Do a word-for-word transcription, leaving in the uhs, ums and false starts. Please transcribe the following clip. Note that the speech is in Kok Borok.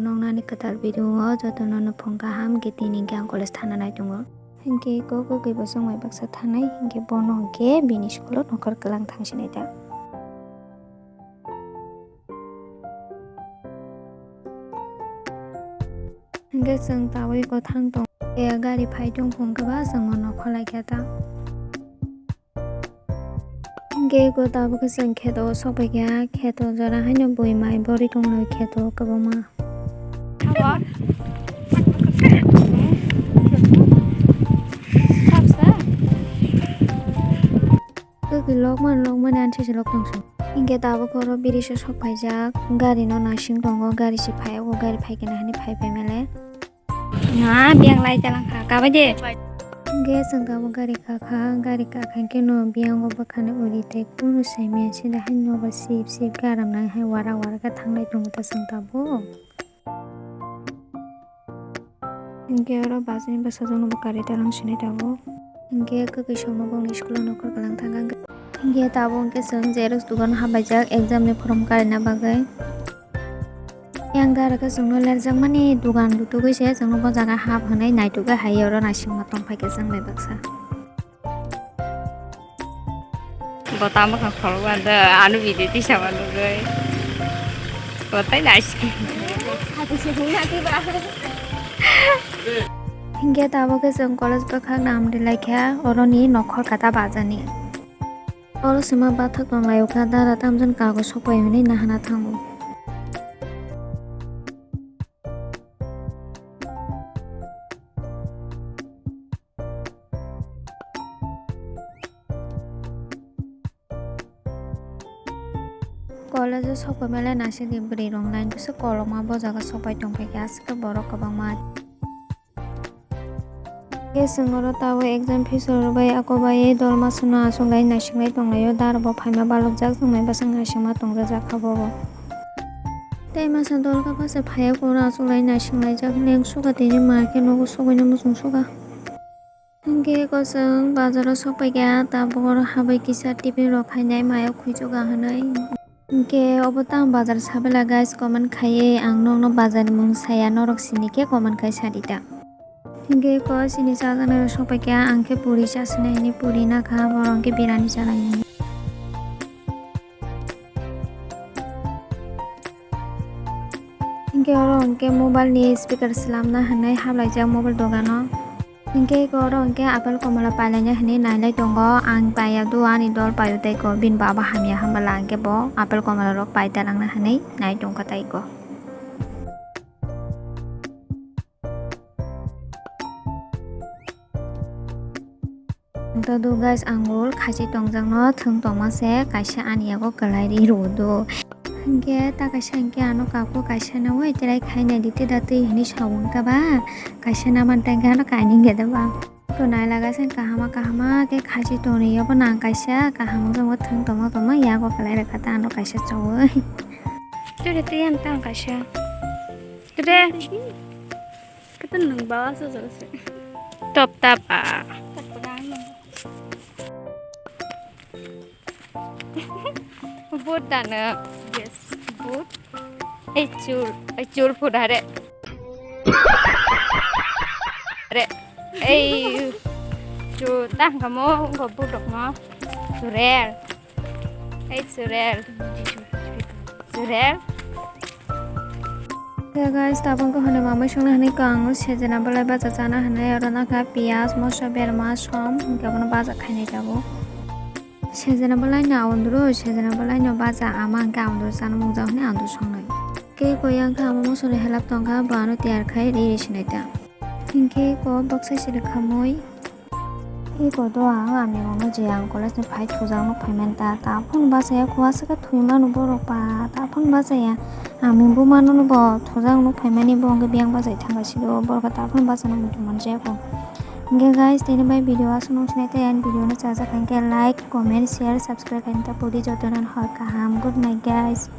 Noknani kwtal video o jotono no phung kaham, hwnkhe tini hwnkhe ang college thana nai tongo. Hwnkhe kok kok bai bosong bai baksa thanai, hwnkhe bono hwnkhe bini school o nokhor kwlang thang sinai ta. Hwnkhe chwng tabwi kwthang tong, gari phai tong phung khe ba chwng o nokhor lai kha ta. Hwnkhe eko tabuk khe chwng kheto o sokphaikha, kheto jora haino bui mai borwi tongnai kheto kwbangma. Kwkwi lokmani lokmani ani sese lok tongsi. Hwnkhe tabuk oro biri se sokphaijak, gari no naising tongo, gari se phai o, gari phaikhe nahani phai phaimale. Na, biyang lai talang kha, kabai de. Hwnkhe chwng tabuk gari kakha, gari kakha hwnkhe no biyango bwkhani uri tei kunu saimanya sida hai nogo sip sip garam nang hai wara wara khe thanglai tongo ta chwng tabuk. Hwnkhe oro bus ni bwsajwk no bo kari talang sinai tabuk. Hwnkhe kwkwi songno bongni school o nokhor kwlang thang kha. Hwnkhe tabuk hwnkhe chwng xerox dugan habaijak exam ni form karina bagwi. Yang gari khe chwngno lerjakmani dugan butugwi se chwngno bo jaga hap hwnwi naitugwi hai oro naisingma tongphai khe chwng bai baksa. Bo tamo kha khorokma da, ano video tisa ma nugwi. Bo tai naising. Hwnkhe tabuk khe chwng college bwkhak nam rwlai kha, oroni nokhor kata bajani. Oro swima bathak tonglaio kha, dara tamjani kago sokpai hwnwi nahana thango. College o sokpai male naisingni bwrwi rok line bwswk kolokma bo jaga sokpai tongphai khe aswk khe borok kwbangma. Hwnkhe chwng oro tabuk exam fees rwbai ako bai dol masano achuk lai naising lai tong laio, dara bo phaima balok jak, chwng bai bwswk naisingma tong rwjak kha bobo. Tei masa dol kha bwsa phaiya khe oro achuk lai naising laijak, leng suka tini ma khe nogo sogwi no muchung suka. Hwnkhe eko chwng bazar o sokpai kha, tabuk oro habai kisa tiffin rok khainai mayo khwichuka hwnwi. Hwnkhe obo tang bazar sabela guys, comment khaiwi ang nokno bazar ni mung saya, norok sini khe comment khai sadi ta. Hwnkhe eko chini chajaknai rok sokpai kha, ang khe puri chasinai hwnwi puri nakha, borok hwnkhe birani chanai hwnwi. Hwnkhe oro hwnkhe mobile ni speaker swlamna hwnwi hablaijak mobile dogano. Hwnkhe eko oro hwnkhe apple komla pailaina hwnwi nailai tongo. Ang paiya do, ani dol paio tei ko, bini baba hamya hwnbala hwnkhe bo apple komla rok pai talangna hwnwi nai tongkha tei ko. Ang to do guys, angul khachi tongjakno thwng tongma se kaisa ani yago kwlai ri rw do. Hwnkhe ta kaisa hwnkhe ano kaku kaisa naui tei khaina di tei da twi hwnwi sa wngkha ba, kaisa naman tei hwnkhe ano kainwi hwnkhe da ba. To nai laga se kahama kahama khe khachi tonwi obo nang kaisa kaham wngkha thwng tongma tongma yago kwlai rwkha ta ano kaisa chawui. Tore tei ano tang kaisa. Tore. Kata nung bawa sa sa sa. Top tap a. But dana. Yes, but. Ei chul, ei chul phuda re. Re. Ei chul tang kamo go budok mo. Surel. Hey, Surel. Surel. Hey guys, tabuk khe hwnwi mamui songna hwnwi khe ang sejena belai baja chana hwnwi oro nakha piyaj, moso, berma, som, hwnkhe abono baja khainai tabuk. Sejena belai no aondro, sejena belai no baja ama hwnkhe aondro chana mungja hwnwi aondro songnai. Khe koyang khe ama mosoni helap tongkha, bo ano tiyar khai ri ri sinai ta. Hinkhe ko boksa siri khamui. Iko do ang ami mano je ang college ni phai thujak nuk phaimani ta, ta phone bachaya kho aswk khe thwi mano borok ba, ta phone bachaya. Ami buma nono bo thujak nuk phaimani bo hwnkhe biyang bachai thangkha sido, borok ta phone bachana muitu manjaya kho. Hinkhe guys, tini bai video aswk nung sinai tei ani video no chajak hinkhe like, comment, share, subscribe khaina ta pudi jotono hor kaham. Good night guys.